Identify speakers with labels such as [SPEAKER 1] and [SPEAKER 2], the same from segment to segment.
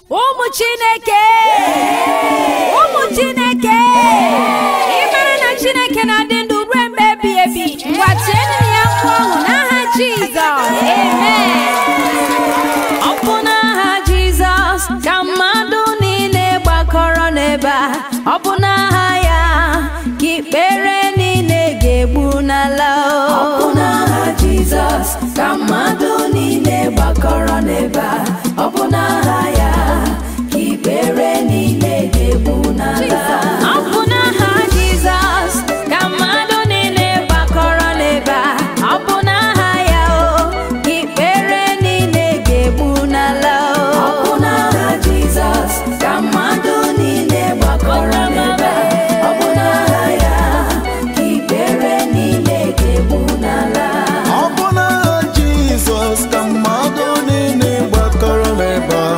[SPEAKER 1] Ụmụ Chineke, ụmụ Chineke, ị mara na Chineke na-adị ndụ ruo mgbe ebighị ebi. Ngwa tienụ ya mkpu ọṅụ n'aha Jizọs. Amen. Ọ bụ n'aha Jizọs ka mmadụ niile gbakọrọ n'ebe a. Ọ bụ n'aha ya ka ikpere niile ga-egbu n'ala.
[SPEAKER 2] Ọ bụ n'aha Jizọs ka mmadụ niile gbakọrọ n'ebe a. Ọ bụ n'aha ya ka ikpere niile ga-egbu n'ala.
[SPEAKER 1] Ọ bụ n'aha Jizọs ka mmadụ niile gbakọrọ n'ebe a. Ọ bụ n'aha ya o ka ikpere niile ga-egbu n'ala.
[SPEAKER 2] Ọ bụ n'aha Jizọs ka mmadụ niile gbakọrọ n'ebe a. Ọ bụ n'aha ya ka ikpere niile ga-egbu n'ala.
[SPEAKER 3] Ọ bụ n'aha Jizọs ka mmadụ niile gbakọrọ n'ebe a.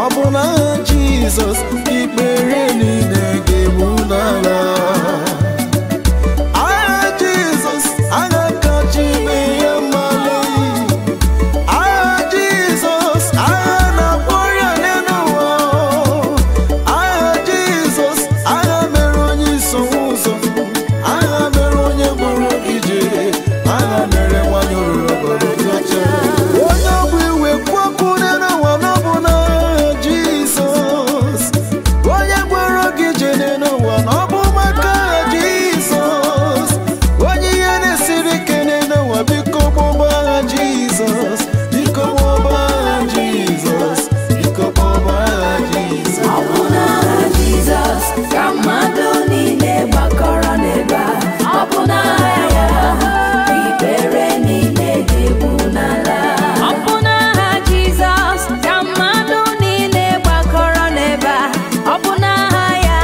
[SPEAKER 3] Ọ bụ n'aha Jizọs ka ikpere niile ga-egbu n'ala. Aha Jizọs, aha kacha ibe ya mma lee. Aha Jizọs, aha na-agwọ ọrịa n'elu ụwa. Aha Jizọs, aha mere onye iso ụzọ. Aha mere onye gburu ije. Aha mere nwanyị ruru obodo dị ọcha. Onye ọ bụ iwe kwapụ n'elu ụwa n'ọ bụ n'aha Jizọs. Onye gwara gị ije n'elu ụwa na ọ bụ maka aha Jizọs. Onye ihe na-esiri ike n'elu ụwa, biko kpọba aha Jizọs. Biko kpọba aha Jizọs. Biko kpọba aha Jizọs.
[SPEAKER 2] Ọ bụ n'aha Jizọs ka mmadụ niile gbakọrọ n'ebe a. Ọ bụ n'aha ya ka ikpere niile ga-egbu n'ala.
[SPEAKER 1] Ọ bụ n'aha Jizọs ka mmadụ niile gbakọrọ n'ebe a. Ọ bụ n'aha ya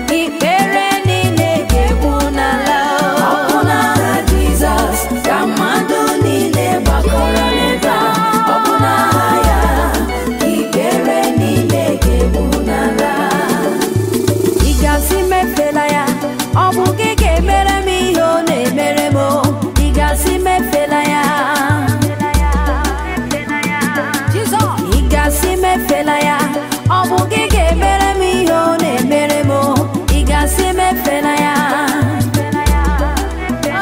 [SPEAKER 1] ka ikpere niile ga-egbu n'ala.
[SPEAKER 2] Ọ bụ n'aha Jizọs ka mmadụ niile gbakọrọ n'ebe a. Ọ bụ n'aha ya ka ikpere niile ga-egbu n'ala.
[SPEAKER 1] Ị ga-asị mefela ya, ọ bụ gị ga-emere m ihe ọ na-emere m o. Ị ga-asị mefela ya. Ị ga-asị mefela ya, ọ bụ gị ga-emere m ihe ọ na-emere m o. Ị ga-asị mefela ya.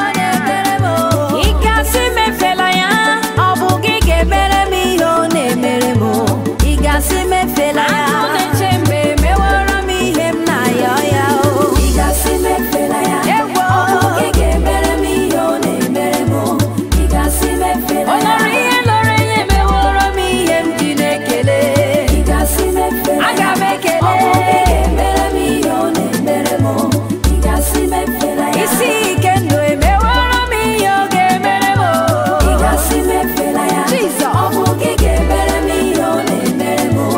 [SPEAKER 1] Ọ na-emere m o. Ị ga-asị mefela ya, ọ bụ gị ga-emere m ihe ọ na-emere m o. Ị ga-asị mefela ya. Agụ na-eche mgbe emeworo m ihe m na-ayọ ya o.
[SPEAKER 2] Ị ga-asị mefela ya.
[SPEAKER 1] Ewo.
[SPEAKER 2] Ọ bụ gị ga-emere m ihe ọ na-emere m o. Ị ga-asị mefela
[SPEAKER 1] Ọ
[SPEAKER 2] ya.
[SPEAKER 1] lọrọ ihe lọrọ enye emeworo m ihe m ji na-ekele.
[SPEAKER 2] Ị ga-asị mefela ya.
[SPEAKER 1] Aga m ekele.
[SPEAKER 2] Ọ bụ gị ga-emere m ihe ọ na-emere m o. Ị ga-asị mefela ya.
[SPEAKER 1] Isi ike ndụ emeworo m ihe ọ ga-emere m o.
[SPEAKER 2] Ị ga-asị mefela ya.
[SPEAKER 1] Jizọs.
[SPEAKER 2] Ọ bụ gị ga-emere m ihe ọ na-emere m o.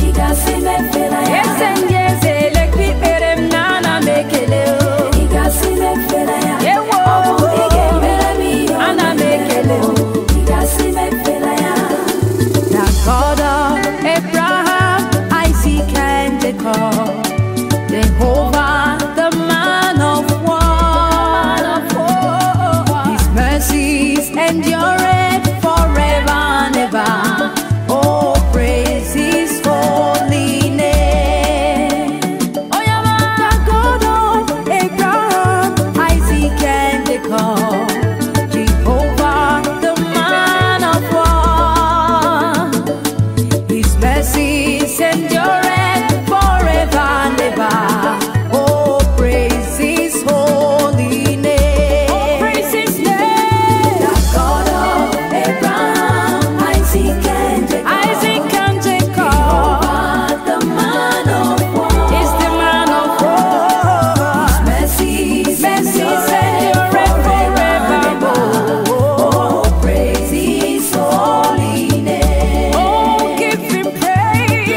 [SPEAKER 2] Ị ga-asị mefela ya.
[SPEAKER 1] Eze ndị eze elekwa ikpere m na ana m ekele o.
[SPEAKER 2] Ị ga-asị mefela ya.
[SPEAKER 1] Ewo.
[SPEAKER 2] Ọ bụ gị ga-emere m ihe ọ
[SPEAKER 1] Ana m
[SPEAKER 2] na-emere
[SPEAKER 1] ekele
[SPEAKER 2] m o. Ị ga-asị mefela ya.
[SPEAKER 1] The God of Abraham, Isaac, and Jacob, Jehovah, the man of war. His mercies endureth forever and ever. Oh, praise His holy name. The God of Abraham, Isaac, and Jacob, Jehovah, the man of war. His mercies endureth forever and ever. Oh, praise His holy name. Oh, praise His name.
[SPEAKER 2] The God of Abraham, Isaac, and Jacob.
[SPEAKER 1] Isaac and Jacob
[SPEAKER 2] Jehovah, the man of war.
[SPEAKER 1] is the man of war.
[SPEAKER 2] Mercies
[SPEAKER 1] Mercies endureth
[SPEAKER 2] forever and ever.
[SPEAKER 1] forevermore.
[SPEAKER 2] Oh, praise His holy name.
[SPEAKER 1] Oh, give Him praise.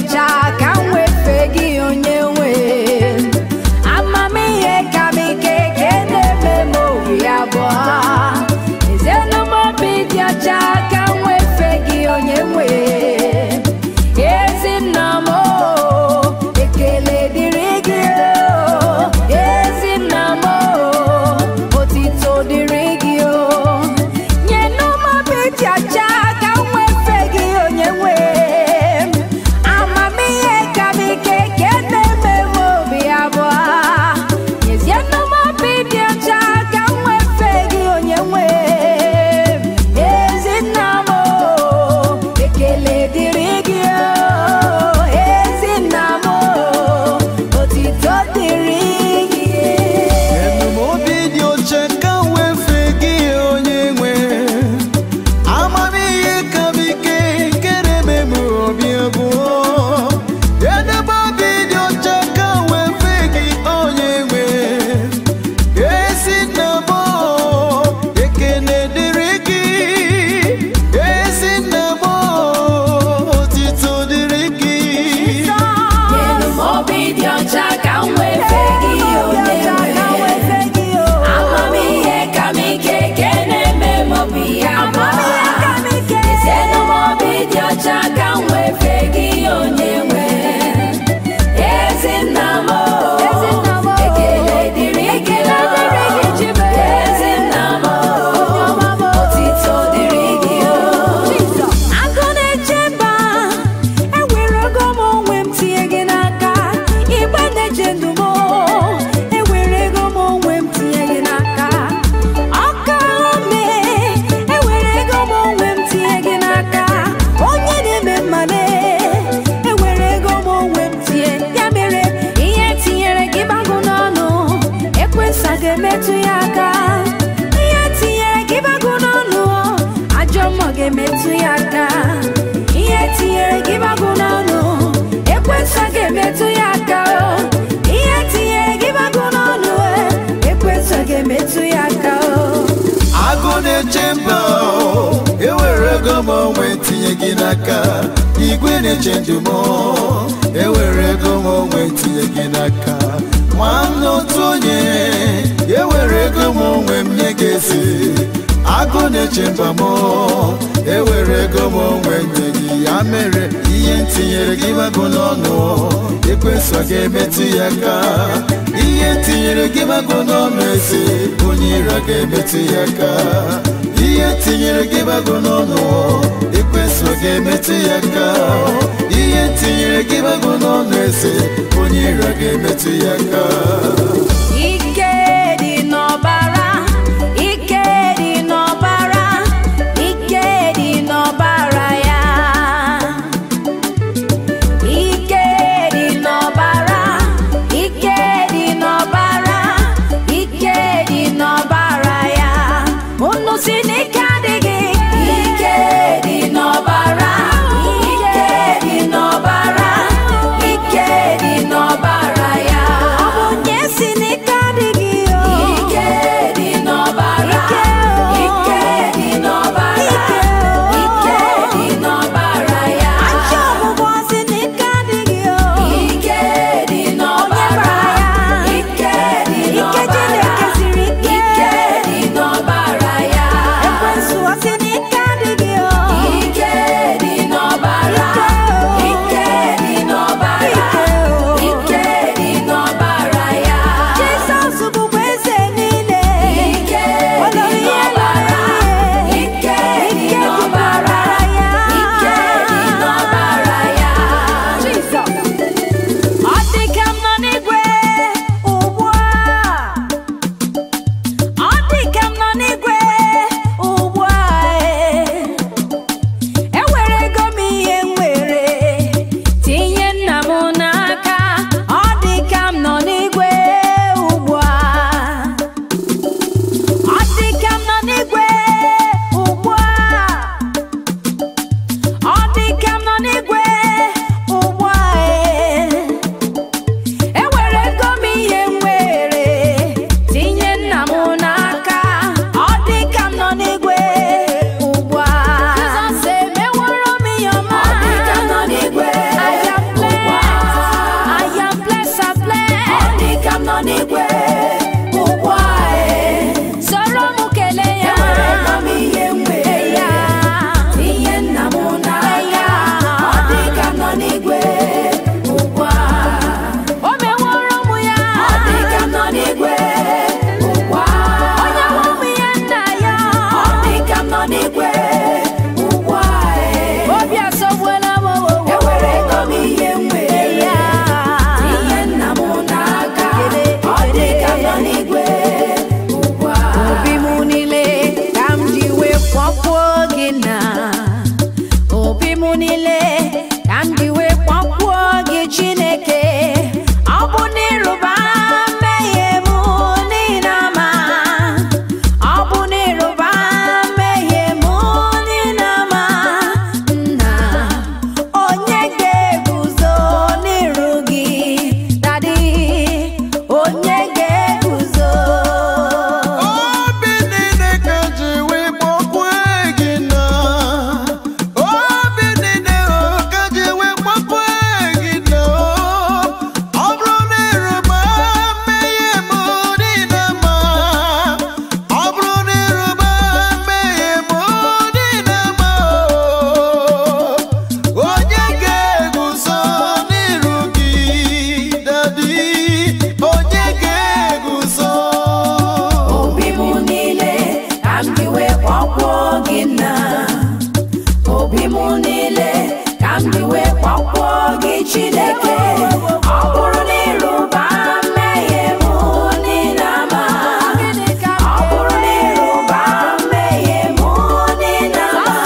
[SPEAKER 1] ọcha ka m wee fee gị onye nwe. Amamihe ka m ike ka na-eme m obi abụọ. Ezenụ m obi dị ọcha ka m wee fee gị onye nwe. Ezi nna m o, ekele dịrị gị o. Ezi nna m o, otito dịrị gị o. Nyenụ m obi dị ọcha ka m wee fee gị onye nwe. Amamihe ka m ike ka na-eme m obi abụọ. Nyezienụ m obi dị ọcha ka m wee fee gị onye nwe. Ezi nna m o, ekele dịrị gị o. Ezi nna m o, otito dịrị gị.
[SPEAKER 3] Enụ m obi dị ọcha ka m wee fee gị onye nwe. Amamihe ka m ike nke na-eme m obi abụọ. Enụ m obi dị ọcha ka m wee fee gị onye nwe. Ezi nna m o, ekele dịrị gị. Ezi nna m o, otito dịrị gị.
[SPEAKER 2] Nyenụ m obi dị ọcha ka m wee fee gị onye nwe. Amamihe ka m ike ka na-eme m obi abụọ. Ezenụ m obi dị ọcha ka m wee fee gị onye nwe. Ezi nna m o, ekele dịrị gị o. Ezi nna m o, otito dịrị gị o.
[SPEAKER 1] Agụ na-eche mba, ewerego m onwe m tinye gị n'aka. Igbe na-eche ndụ m, ewerego m onwe m tinye gị n'aka. Ọka ome, ewerego m onwe m tinye gị n'aka. Onye na-eme mmale, ewerego m onwe m tinye. Ya mere, ihe tinyere gị bagụ n'ọnụ, ekwensa ga-emetụ ya aka. Ihe tinyere gị bagụ n'ọnụ, ajọ mmụọ ga-emetụ ya aka. Ihe tinyere gị bagụ n'ọnụ, ekwensa ga-emetụ ya aka. Ihe tinyere gị bagụ n'ọnụ, ekwensa ga-emetụ ya aka.
[SPEAKER 3] Agụ na-eche mba o, ewerego m onwe tinye gị n'aka. Igwe na-eche ndụ m o, ewerego m onwe tinye gị n'aka. Nwanne otu onye, ewerego m onwe m nye gị ezi. Agụ na-eche mba m o, ewerego m onwe nye gị. Ya mere ihe m tinyere gị bagụ n'ọnụ, ekwensu ga-emetụ ya aka. Ihe m tinyere gị bagụ n'ọnụ ezi, onye iro ga-emetụ ya aka. Ihe m tinyere gị bagụ n'ọnụ, ekwensu ga-emetụ ya aka. Ihe m tinyere gị bagụ n'ọnụ ezi, onye iro ga-emetụ ya aka.
[SPEAKER 1] Ike dị n'ọbara, ike dị n'ọbara, ike dị n'ọbara ya. Ike dị n'ọbara, ike dị n'ọbara, ike dị n'ọbara ya. Unu si n'ike adịghị.
[SPEAKER 2] Ike dị n'ọbara, ike dị n'ọbara, ike dị n'ọbara ya.
[SPEAKER 1] Ọ bụ onye si n'ike adịghị o.
[SPEAKER 2] Ike dị n'ọbara, ike dị n'ọbara, ike dị n'ọbara ya.
[SPEAKER 1] Ajọ ọgbụgbọ si n'ike adịghị o.
[SPEAKER 2] Ike dị n'ọbara, ike dị
[SPEAKER 1] Ike
[SPEAKER 2] n'ọbara,
[SPEAKER 1] Chineke siri ike.
[SPEAKER 2] ike dị n'ọbara ya.
[SPEAKER 1] Ekwensu
[SPEAKER 2] Chineke, ọ bụrụ na ịrụba mmehie m niile ama, ọ bụrụ na ịrụba mmehie m niile ama,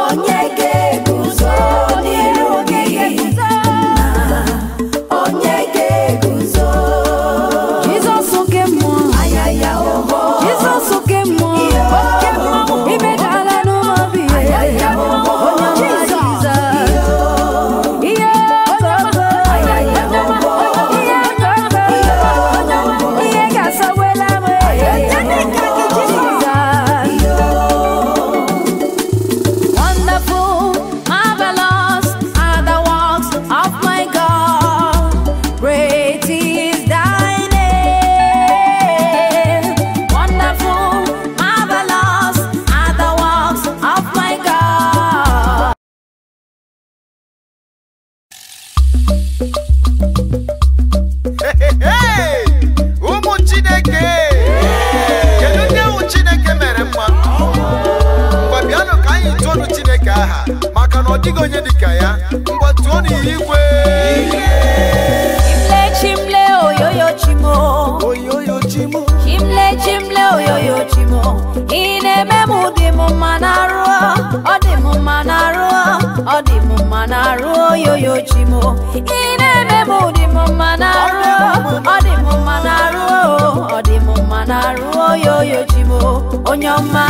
[SPEAKER 2] onye ga-eguzo n'iru gị? Onye ga-eguzo?
[SPEAKER 1] Jizọs oke mmụọ,
[SPEAKER 2] Ayaya oho,
[SPEAKER 1] Jizọs oke mmụọ, imedala n'obi
[SPEAKER 2] Ayaya oho,
[SPEAKER 1] onye ọma Jizọs. Ihe okoko,
[SPEAKER 2] Ayaya oho,
[SPEAKER 1] ihe okoko, ihe ga-asọwela m. Jizọs. Wonderful, marvelous are the works of my God. Great is thy name. Wonderful, marvelous are the works of my God.
[SPEAKER 3] Hey! Ụmụ Chineke! Kedu ndị ahụ Chineke mere mma? Ngwa bịanụ ka anyị tụọnụ Chineke aha maka na ọ dịghị onye dịka ya. Ngwa tụọnụ ya igwe!
[SPEAKER 1] Chimle, chimle, oyoyo, chimo.
[SPEAKER 3] Oyoyo chimo.
[SPEAKER 1] Chimle, chimle, oyoyo, chimo. Ị na-eme m dị m mma n'arụ, ọ dị m mma n'arụ, ọ dị m mma n'arụ, oyoyo, chimo. Ị na-eme m dị m mma n'arụ, ọ dị m mma n'arụ, ọ dị m mma n'arụ, oyoyo, chimo. Onye ọma.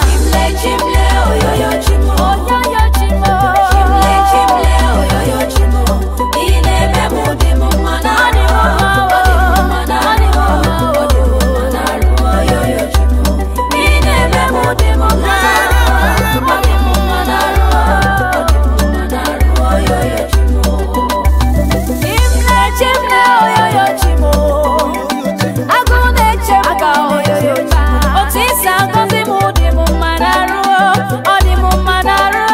[SPEAKER 2] Chimle, chimle, oyoyo, chimo.
[SPEAKER 1] Oyoyo, chimo.
[SPEAKER 2] Chimle, chimle, oyoyo, chimo. Ị na-eme m dị m mma n'arụ, ọ dị m mma n'arụ, ọ dị m mma n'arụ, oyoyo, chimo. Ị na-eme m dị m mma n'arụ, ọ dị m mma n'arụ, ọ dị m mma n'arụ, oyoyo, chimo.
[SPEAKER 1] Chimle, chimle, oyoyo, chimo. Agụ na-eche m ka oyoyo, otu isi agọzi m dị m mma n'arụ, ọ dị m mma n'arụ,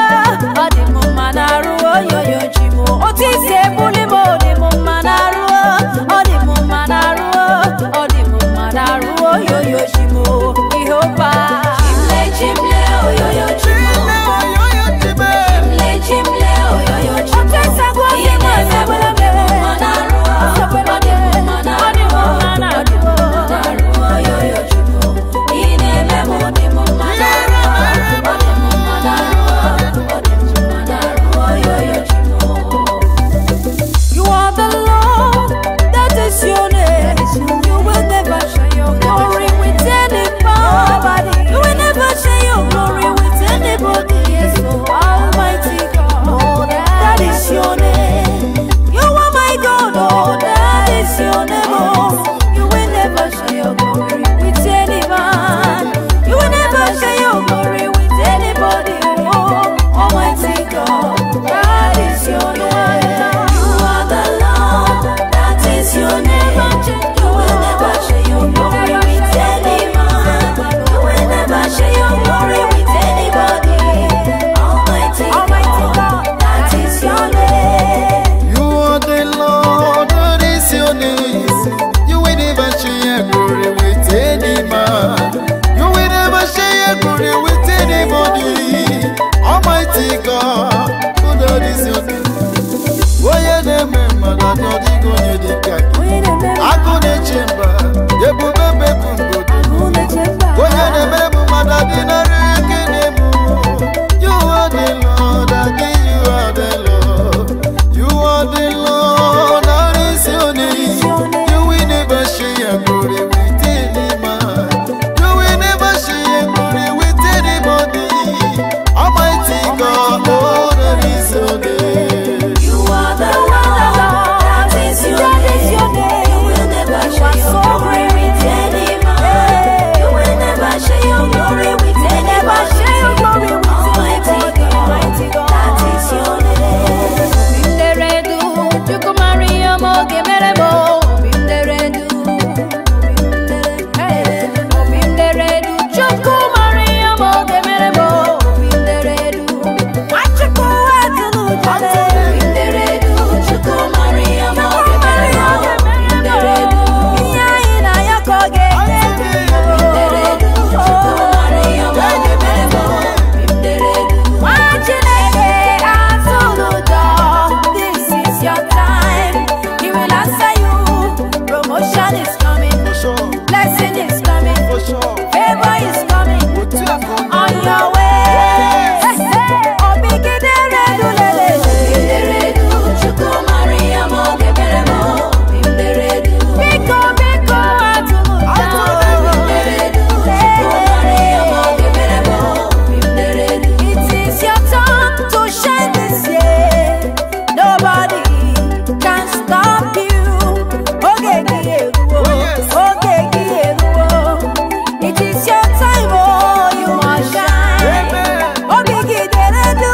[SPEAKER 1] your time, oh, you must shine.
[SPEAKER 3] Amen.
[SPEAKER 1] Obi gị dere du,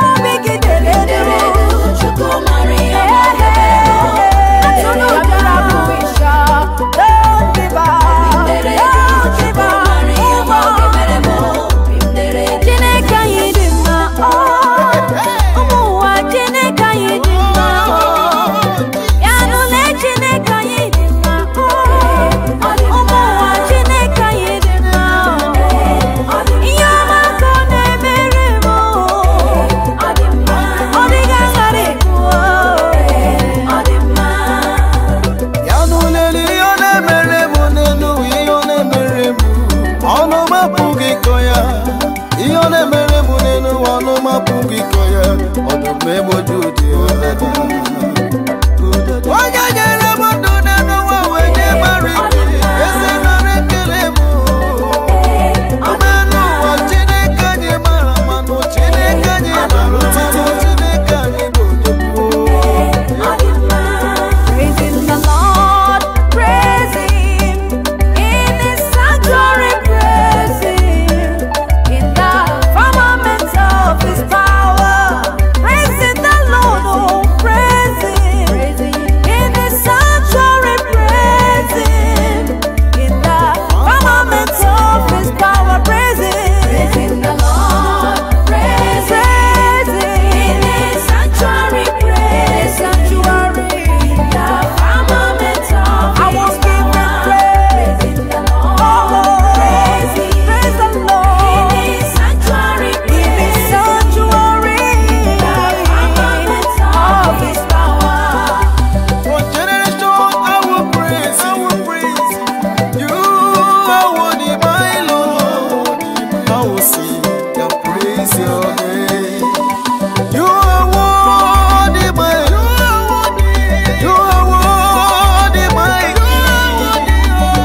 [SPEAKER 1] obi gị dere du.
[SPEAKER 2] Chukwu mara ihe ọma ọ ga-emere m.
[SPEAKER 1] Atụrụ bịara bụ ịsha. Don't give up, don't give
[SPEAKER 2] Chukwu
[SPEAKER 1] up.
[SPEAKER 2] mara ihe ọma ọ ga-emere m. Obi m dere du.
[SPEAKER 1] Chineke anyị dị mma, oh. Ụmụ ụwa Chineke anyị dị mma, oh. Ya nụle Chineke anyị dị mma, oh. Ụmụ ụwa Chineke anyị dị mma, oh. Ihe ọma ka ọ na-emere m, oh.
[SPEAKER 2] Ọ dị mma.
[SPEAKER 1] Ọ dịghị aghara ekwu, oh.
[SPEAKER 2] Ọ dị mma.
[SPEAKER 3] Ya nụlele ihe ọ na-emere m n'elu ihe ọ na-emere m ọnụ m apụghị ịkọ ya ihe ọ na-emere m n'elu ọnụ m apụghị ịkọ ya ọdụm egboju ụdị ya onye nyere m ndụ n'elu ụwa wee nye mara ike ezi nara ekele m omenụ ụwa Chineke anyị mara mmanụ Chineke anyị mara otito Chineke anyị bụ odogwu.
[SPEAKER 1] Praising the Lord, praise Him in His sanctuary, praise Him in the firmament of His power. Praising the Lord, oh, praise Him in His sanctuary, praise Him in the firmament of His power, praise Him,
[SPEAKER 2] Praising the Lord, praise
[SPEAKER 1] praise
[SPEAKER 2] Him. In
[SPEAKER 1] Him,
[SPEAKER 2] His sanctuary, praise Him.
[SPEAKER 1] sanctuary.
[SPEAKER 2] In the firmament of
[SPEAKER 1] I
[SPEAKER 2] His
[SPEAKER 1] will give Him
[SPEAKER 2] power.
[SPEAKER 1] praise.
[SPEAKER 2] Praising the Lord,
[SPEAKER 1] Oh,
[SPEAKER 2] praise Him.
[SPEAKER 1] praise the Lord.
[SPEAKER 2] In His sanctuary,
[SPEAKER 1] In His
[SPEAKER 2] praise Him.
[SPEAKER 1] sanctuary
[SPEAKER 2] The firmament of His power.
[SPEAKER 3] For generation I will praise, I will praise you. I will be my Lord. I will sing and praise your name. You are worthy, my Lord. You are worthy, my King.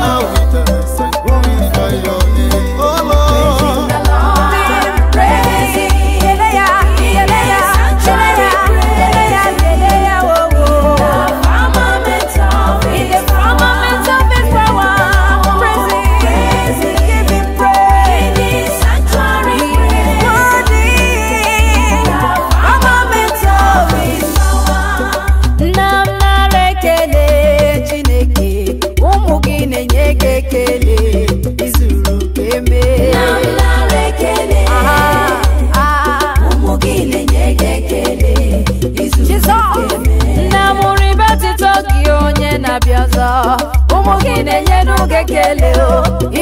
[SPEAKER 3] I will dance and glorify your name, oh Lord.
[SPEAKER 2] The Lord, praise Him.
[SPEAKER 1] Eleya, eleya, eleya, eleya, eleya, oh, oh.
[SPEAKER 2] The firmament of
[SPEAKER 1] In
[SPEAKER 2] His
[SPEAKER 1] the firmament of His power, praise Him,
[SPEAKER 2] Praise Him.
[SPEAKER 1] give Him praise.
[SPEAKER 2] In His sanctuary, praise Him.
[SPEAKER 1] Worthy,
[SPEAKER 2] The
[SPEAKER 1] firmament of His
[SPEAKER 2] power.
[SPEAKER 1] Nna m nara ekele Chineke, ụmụ gị na-enye gị ekele, izuru ka eme.
[SPEAKER 2] Nna m nara ekele.
[SPEAKER 1] Ah, ah.
[SPEAKER 2] Ụmụ gị na-enye gị ekele. Izuru
[SPEAKER 1] Jizọs,
[SPEAKER 2] ka eme.
[SPEAKER 1] nna m rịba otito gị onye na-abịa ọzọ, ụmụ gị na-enye gị ekele o,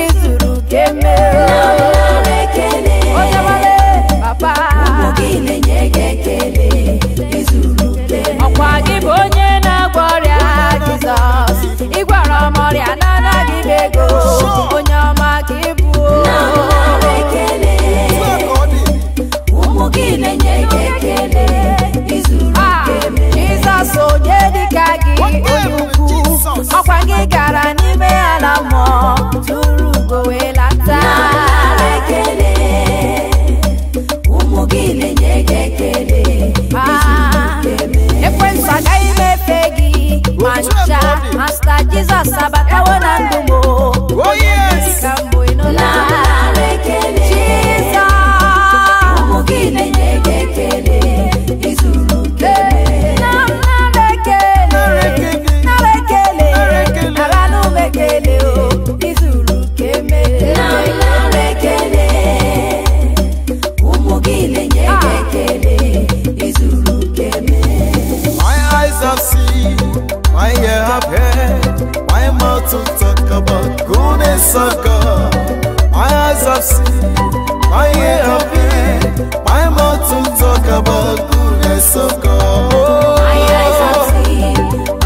[SPEAKER 1] izuru ka eme.
[SPEAKER 2] Nna m nara ekele.
[SPEAKER 1] Onye nwere papa,
[SPEAKER 2] Ụmụ gị na-enye gị ekele. Izuru ka eme.
[SPEAKER 1] ọkwa gị bụ onye na-agwọ ọrịa Jizọs, ị gwara m ọrịa na-anaghị m ego, onye ọma ka ị bụ.
[SPEAKER 2] Nna m nara ekele. Ụmụ gị na-enye gị ekele. Izuru
[SPEAKER 1] Ah,
[SPEAKER 2] ka eme.
[SPEAKER 1] Jizọs onye dịka gị onye ukwu, ọkwa gị gara n'ime ala mmụọ tụrụ ugo wee lata.
[SPEAKER 2] Nna m nara ekele. Ụmụ gị na-enye gị ekele.
[SPEAKER 1] Ah, ekwensu agaghị m efe gị ma ncha, Masta Jizọs abatawo na ndụ m o.
[SPEAKER 3] Oh yes.
[SPEAKER 1] Ka mbụ ị nụla.
[SPEAKER 2] Nna m nara ekele.
[SPEAKER 1] Jizọs
[SPEAKER 2] Ụmụ gị na-enye gị ekele. Izuru ka eme.
[SPEAKER 1] Nna m nara ekele, nara ekele, nara n'ume ekele o, izuru ka eme.
[SPEAKER 2] Nna m nara ekele. Ụmụ gị na-enye gị ekele. Izuru ka eme.
[SPEAKER 3] My eyes have seen, my ear have heard, my mouth to talk about goodness of God. My eyes have seen, my ear have heard, my mouth to talk about goodness of God. Oh,
[SPEAKER 2] My eyes have seen,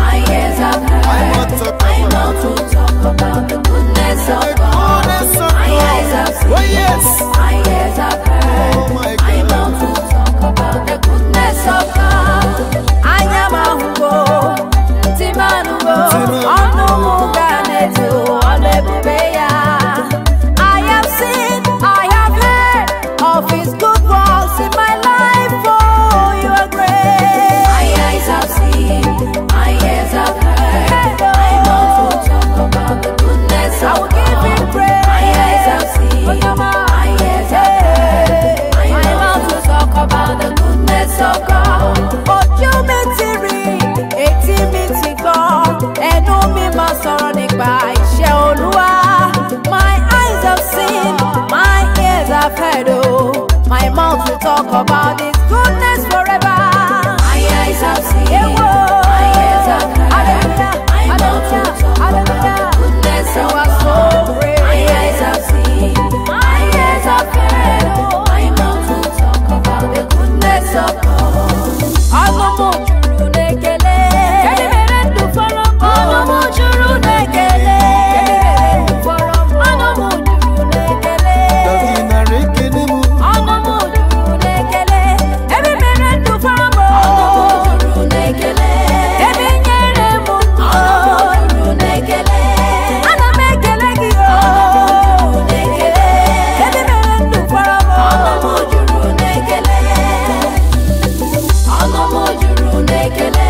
[SPEAKER 2] my ears have
[SPEAKER 3] My
[SPEAKER 2] heard,
[SPEAKER 3] mouth talk
[SPEAKER 2] my
[SPEAKER 3] about
[SPEAKER 2] mouth will talk about the goodness of
[SPEAKER 3] the
[SPEAKER 2] God.
[SPEAKER 3] goodness of
[SPEAKER 2] My
[SPEAKER 3] God.
[SPEAKER 2] eyes have seen,
[SPEAKER 3] Oh yes,
[SPEAKER 2] my ears have heard,
[SPEAKER 3] Oh, my
[SPEAKER 2] my
[SPEAKER 3] God.
[SPEAKER 2] mouth will talk about the goodness of God.
[SPEAKER 1] Anya m ahụgo, ntị m anụgo, ọnụ m ga na-eto ọnụ ebube ya. I have seen, I have heard of about His goodness forever.
[SPEAKER 2] My eyes have seen, my ears have heard. My mouth will talk about the goodness of God. My eyes have seen, my ears have heard. My mouth will talk about the goodness of God.
[SPEAKER 1] Ọnụ m juru n'ekele. Ọnụ m juru n'ekele. Ọnụ m juru n'ekele.
[SPEAKER 3] Davi nara ekele m.
[SPEAKER 1] Ọnụ m juru n'ekele. Ebe mere ndụ fọrọ m.
[SPEAKER 2] Ọnụ m juru n'ekele.
[SPEAKER 1] Ebe i nyere m ndụ.
[SPEAKER 2] Ọnụ m juru n'ekele.
[SPEAKER 1] Ana m ekele gị o.
[SPEAKER 2] Ọnụ m juru n'ekele.
[SPEAKER 1] Ebe mere ndụ fọrọ m.
[SPEAKER 2] Ọnụ m juru n'ekele. Ọnụ m juru n'ekele.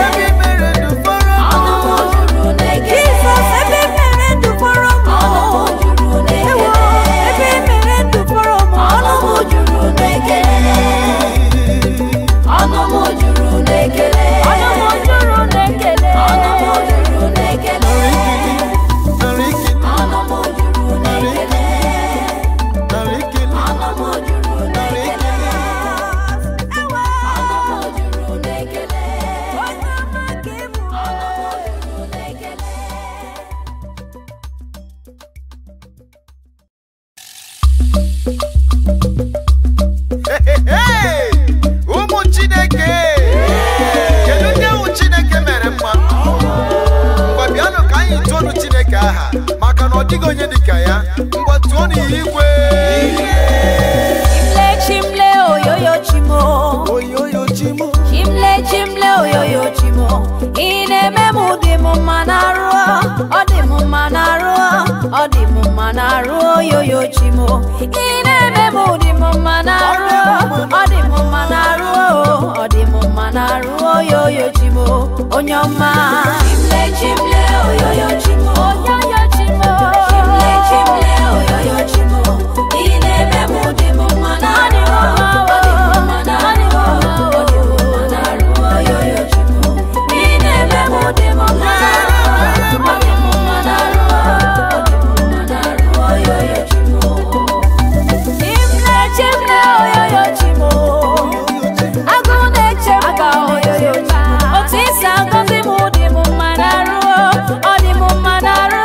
[SPEAKER 3] Ebe i mere ndụ fọrọ m.
[SPEAKER 2] Ọnụ m juru n'ekele.
[SPEAKER 1] Jizọs, ebe mere ndụ fọrọ m.
[SPEAKER 2] Ọnụ m juru
[SPEAKER 1] Ewo,
[SPEAKER 2] n'ekele.
[SPEAKER 1] ebe mere ndụ fọrọ m.
[SPEAKER 2] Ọnụ m juru n'ekele. Ọnụ m juru n'ekele.
[SPEAKER 1] Ọnụ m juru n'ekele.
[SPEAKER 2] Ọnụ m juru n'ekele.
[SPEAKER 3] Nara ekele,
[SPEAKER 2] Ọnụ m juru n'ekele.
[SPEAKER 3] nara ekele,
[SPEAKER 2] Ọnụ m juru
[SPEAKER 3] nara
[SPEAKER 2] n'ekele.
[SPEAKER 3] ekele.
[SPEAKER 1] Ewo,
[SPEAKER 2] Ọnụ m juru n'ekele.
[SPEAKER 1] onye ọma ka ị bụ.
[SPEAKER 2] Ọnụ m juru n'ekele.
[SPEAKER 3] Hey! Ụmụ Chineke! Kedu ndị ahụ Chineke mere mma? Ngwa bịanụ ka anyị tụọnụ Chineke aha maka na ọ dịghị onye dịka ya. Ngwa tụọnụ ya igwe!
[SPEAKER 1] Chimle chimle oyoyo chimo.
[SPEAKER 3] Oyoyo chimo.
[SPEAKER 1] Chimle chimle oyoyo chimo. Ị na-eme m dị m mma n'arụ, ọ dị m mma n'arụ, ọ dị m mma n'arụ oyoyo chimo. Ị na-eme m dị m mma n'arụ, ọ dị m mma n'arụ, ọ dị m mma n'arụ oyoyo chimo. Onye ọma.
[SPEAKER 2] Chimle chimle oyoyo chimo.
[SPEAKER 1] Oyoyo chimo.
[SPEAKER 2] Chimle chimle oyoyo chimo. Ị na-eme m dị m mma n'arụ, ọ dị m mma n'arụ, ọ dị m mma n'arụ oyoyo chimo. Ị na-eme m dị m mma n'arụ, ọ dị m mma n'arụ, ọ dị m mma n'arụ oyoyo chimo.
[SPEAKER 1] Chimle chimle oyoyo chimo. Agụ na-eche mba oyoyo chimo. Otu isi agọzi m dị m mma n'arụ, ọ dị m mma n'arụ,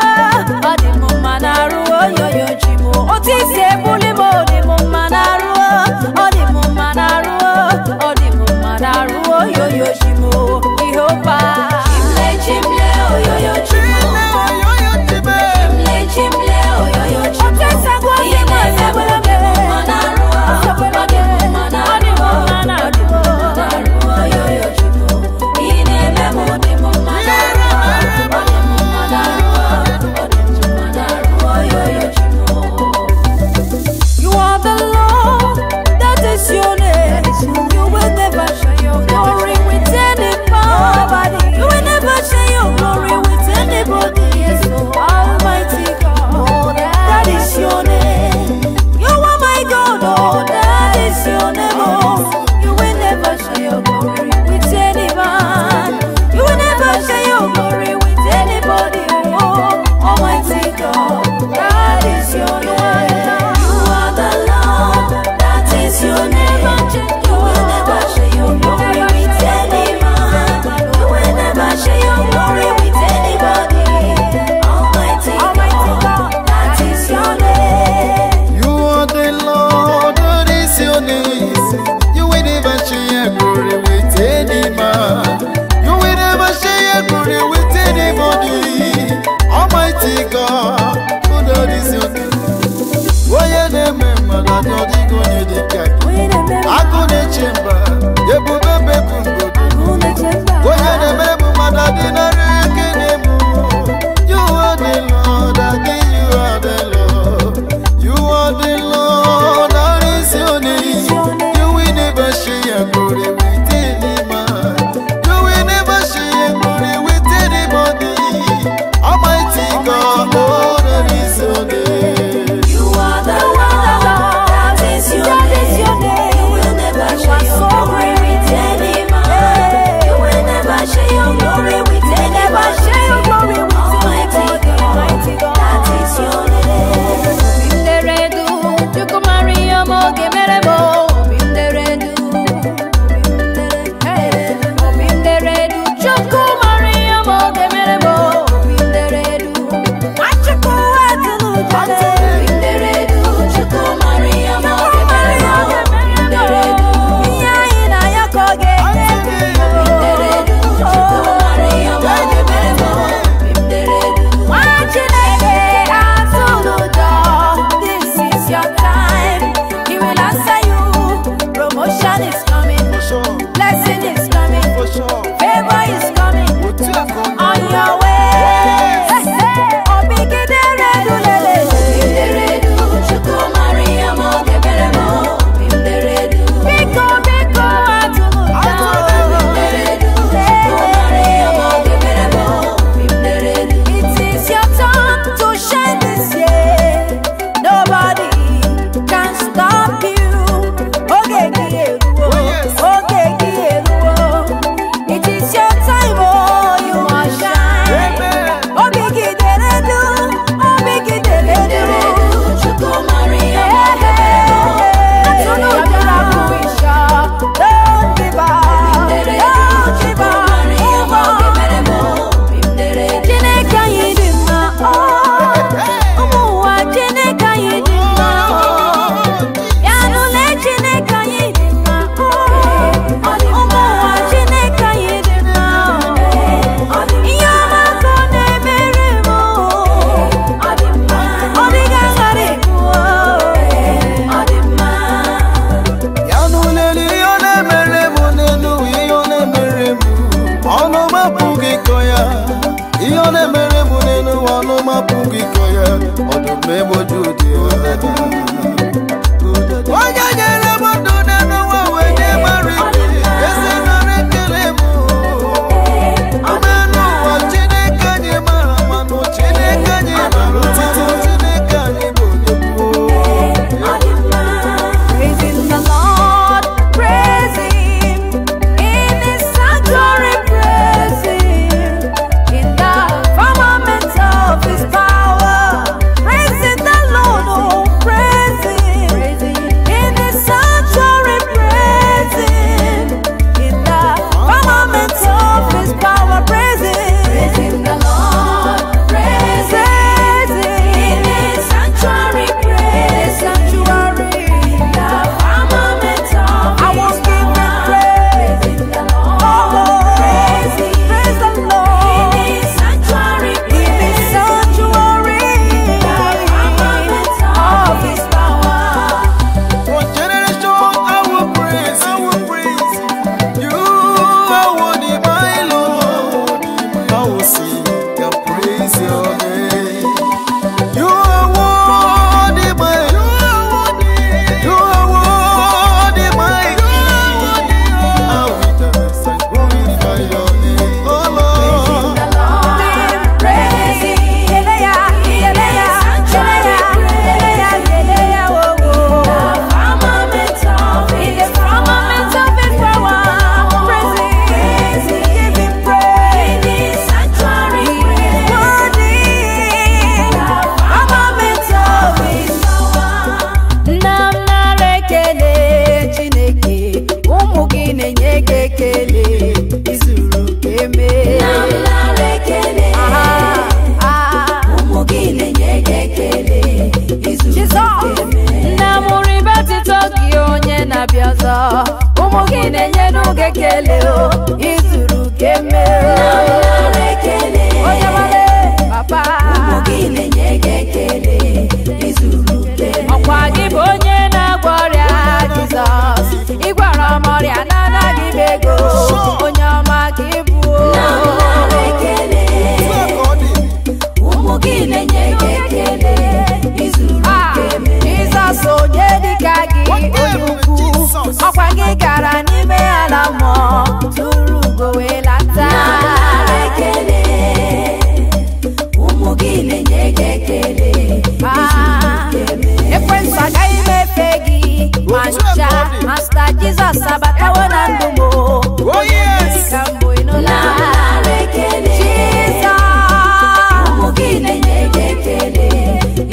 [SPEAKER 1] ọzọ. Ụmụ gị na-enye n'oge ekele o, izuru keme.
[SPEAKER 2] Nara ekele.
[SPEAKER 1] Onye mara papa.
[SPEAKER 2] Ụmụ gị na-enye gị ekele. Izuru keme.
[SPEAKER 1] Ọkwa gị bụ onye na-agwọ ọrịa Jizọs. Ị gwara m ọrịa na-anaghị m ego. Onye ọma ka ị bụ.
[SPEAKER 2] Nara ekele. Ụmụ gị na-enye gị ekele. Izuru keme.
[SPEAKER 1] Jizọs onye dịka gị, onye ukwu. Ọkwa gị gara n'ime ala mmụọ, tụrụ ugo wee lata.
[SPEAKER 2] Nara ekele. Ụmụ gị na-enye gị ekele.
[SPEAKER 1] Ekwensu agaghị m efe gị ma ncha. Masta Jizọs abatawo na ndụ m.
[SPEAKER 3] Oh yes.
[SPEAKER 1] Ka mbụ ị nụla.
[SPEAKER 2] Nara ekele.
[SPEAKER 1] Jizọs.
[SPEAKER 2] Ụmụ gị na-enye gị ekele.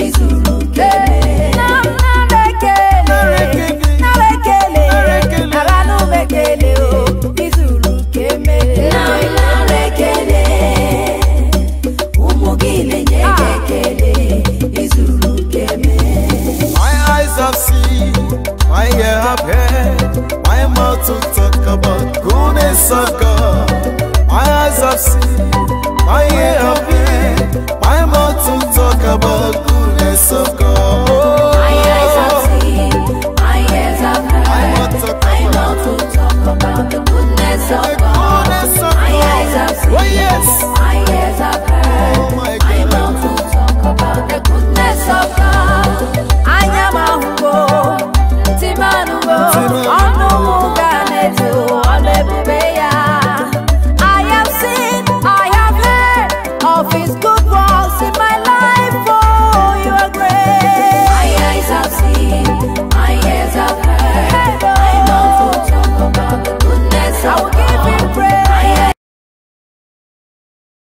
[SPEAKER 2] Izuru keme.
[SPEAKER 1] Nara ekele. Nara ekele. Nara n'ume ekele o. Izuru keme.
[SPEAKER 2] Nara ekele. Ụmụ gị na-enye gị ekele. Izuru keme.
[SPEAKER 3] My eyes have seen, my ear have heard, my mouth to talk about goodness of God. My eyes have seen, my ear have heard, my mouth to talk about goodness of God.